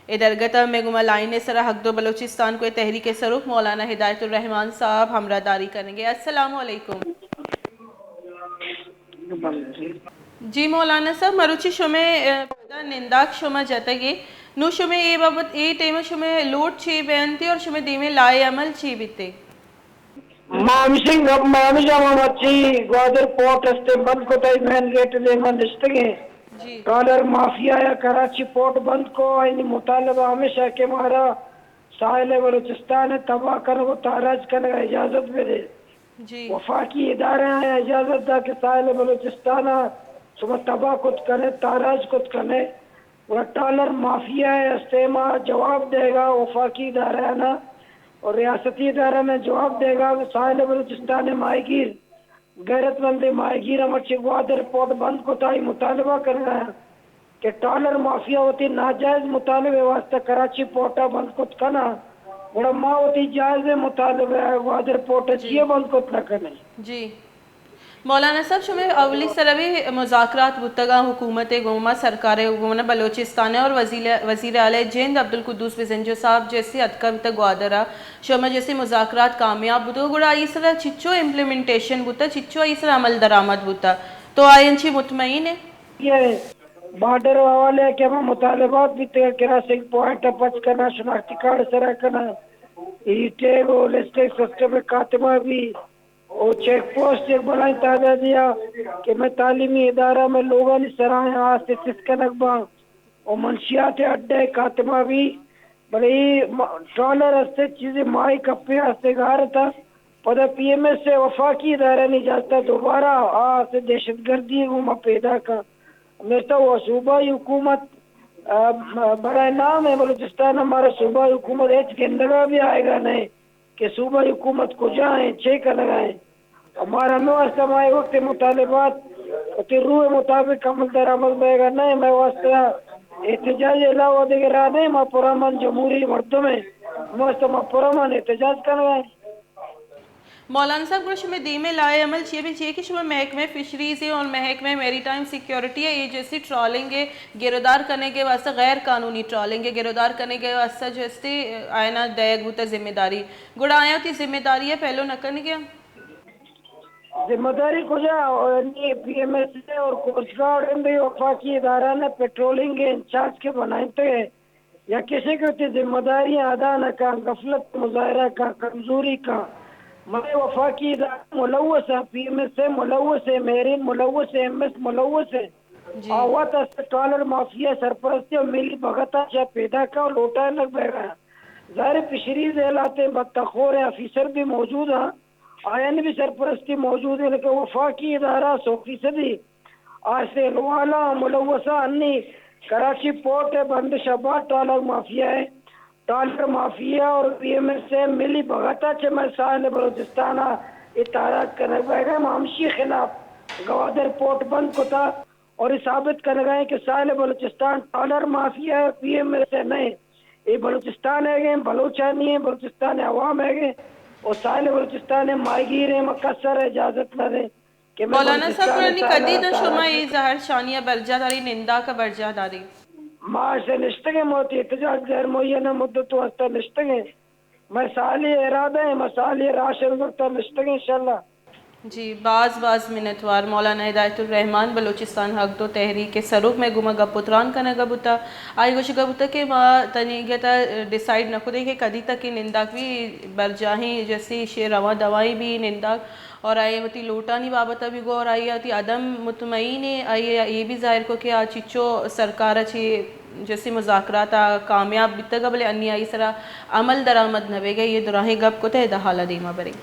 اے درگت ءَ مئے گوما لائن ءِ سرا حق دو بلوچستان کوہ تحریک ءِ سروک مولانا ہدایت الرحمان صاحب ہمراہ داری کنگ ءَ۔ السلام علیکم۔ جی مولانا صاحب، مروچی شمئے، ءَ، ننداک شما جتگ ئے۔ نوں شمئے اے بابت، اے ٹائم ءَ شمئے لوٹ چی بینت اور شمئے دیمے لائحہ عمل چی بیتے؟ ما ہمشیں گپ، ما ہمشاں ما مرچی گوادر پورٹ استے بند کتا، مین گیٹ دیما نشتگیں۔ جی۔ ٹرالر مافیا یا کراچی پورٹ بند کو، آئینی مطالبہ ہمیشہ کہ مارا ساحل بلوچستان تباہ کنگ و تاراج کنگ اجازت بدے۔ جی۔ وفاقی ادارہ اجازت دا کہ ساحل بلوچستان شما تباہ کت کنے، تاراج کت کنے۔ گڑا ٹرالر مافیا ءِ ہستے ما جواب دئیگا وفاقی ادارہ نا اور ریاستی ادارہ نا جواب دئیگا کہ ساحل بلوچستان ماہیگیر، غیرت مند ماہیگیر ہم مرچی گوادر پورٹ بند کتا، ای مطالبہ کرنا ہے کہ ٹرالر مافیا وتی ناجائز مطالبے واسطہ کراچی پورٹ بند کت کنا، گڑا ما وتی جائز مطالبہ گوادر پورٹ جی۔ چیئے بند کت نہ کنے۔ جی۔ مولانا صاحب، شمئے اولی سرا بھی مذاکرات بوتگا حکومت گوما، سرکار گوما، بلوچستان اور وزیر، وزیر اعلی جند عبدالقدوس بزنجو صاحب جیسی اتکا بوتگ گوادرا، شما جیسی مذاکرات کامیاب بوتگ، گڑا آئی سرا چچو امپلیمنٹیشن بوتا، چچو آئی سرا عمل درآمد بوتا، تو آئی انچی مطمئن ہے؟ یہ بارڈر حوالے کہ ہم مطالبات بیتگا، کراسنگ پوائنٹ پچ کنا، شناختی کارڈ سرا کنا، ای ٹیگ و لسٹنگ سسٹم خاتمہ بھی، او چیک پوسٹ یک بلائیں تعدادے آ کہ مئے تعلیمی ادارہ مئے لوگانی سرا آں، آ سست کنگ باں او منشیات اڈہ خاتمہ بی، بلے اے م-، ٹرالر استے چیزے ماہی کپے آستے غارت آ، پدا پی ایم ایس اے وفاقی ادارہ نی اجازت دوبارہ آ استے دہشت گردی گوما پیداک آ۔ مرتا و صوبائی حکومت، آ، برائے نام ہے بلوچستان ہمارا صوبائی حکومت ہچ گندگا بھی آئے گا نہیں۔ کہ صوبائی حکومت کجا ایں، چے کنگا ایں۔ مارا ہمے واسطہ ما اے وقت مطالبات وتی روح مطابق عمل درآمد بئیگا نہ ایں۔ مئے واسطہ احتجاج علاوہ دگہ راہ نہ ایں۔ ما پرامن جمہوری مردم ایں، ہمے واسطہ ما پرامن احتجاج کنگا ایں۔ مولانا صاحب، گڑا شمئے دیمے لائحہ عمل چیے بی؟ چیے کہ شما محکمہ فشریز اور محکمہ میری ٹائم سیکیورٹی ء اے جیسی ٹرالنگ ء گرودار کنگ ء واسطہ، غیر قانونی ٹرالنگ ء گرودار کنگ ء واسطہ جیسے آیانا دئیگ بوتہ ذمہ داری، گڑا آیاں وتی ذمہ داری ء پہلو نہ کنگ ء؟ ذمہ داری کجا؟ نی پی ایم ایس اے اور کوسٹ گارڈ ہم بھی وفاقی ادارہ نے پیٹرولنگ انچارج کے بنائنتے ہیں۔ یا کسے کہ وتی ذمہ داریاں ادا نہ کن، غفلت مظاہرہ کن، کمزوری کن۔ مئے وفاقی ادارہ ملوث ایں، پی ایم ایس اے ملوث ایں، میرین ملوث ایں، ایم ایس ملوث ایں۔ جی۔ آ وت است ٹرالر مافیا سرپرستی و ملی بھگت ء چہ پیداک ء لوٹائینگ بئیگ ء۔ ظاہر ہے فشریز اہلاتے بتخور آفیسر بھی موجود ہیں۔ آیانی بھی سرپرستی موجود ایں کہ وفاقی ادارہ سو فیصدی آسے لوالا ملوثہ انی کراچی پورٹ ء بندش ء بعد ٹرالر مافیا ء، ٹرالر مافیا اور پی ایم ایس ء ملی بھگت ء چہ مئے ساحل بلوچستان ء اے تاراج کنگ بئیگ ء۔ ما ہمشی خلاف گوادر پورٹ بند کتا اور اے ثابت کنگا ایں کہ ساحل بلوچستان ٹرالر مافیا ء، پی ایم ایس ء نہ ایں۔ اے بلوچستان ء گئے، بلوچانی ء، بلوچستان ء عوام ء گئے، اور ساحل بلوچستان ء ماہیگیر ء ما کس ء را اجازت نہ دیں کہ مئے مولانا صاحب، بلوچستان ء گڑا نی کدی ساحل ء تو شما تاراج اے زہر شانی ء برجاہ داری، ننداک ء برجاہ داری؟ ما ایسے نشتگیں، ما وتی احتجاج غیر معینہ مدت واسطہ نشتگیں۔ مئے سالی ارادہ ایں، مئے سالی راہ شروع وقت نشتگیں انشاءاللہ۔ جی، باز باز منتوار مولانا ہدایت الرحمان، بلوچستان حق دو تحریک ء سروک، مئے گوما گپ و تران کنگا بوتا۔ آئی گوشگا بوتا کہ ما تنیگتا ڈیسائیڈ نہ کتیں کہ کدی تک اے ننداک بی، برجاہیں جیسے ایشی رواں دوائیں بی ننداک، اور آئی وتی لوٹانی بابت بھی گو، اور آئی وتی عدم مطمئن ایں، آئی اے بھی ظاہر کو کہ آ چچو سرکار چی جیسے مذاکرات آ کامیاب بیتگا، بلے انی آئی سرا عمل درآمد نہ بیگا۔ یہ دراہیں گپ کتے، ادا حالا دیما بریں۔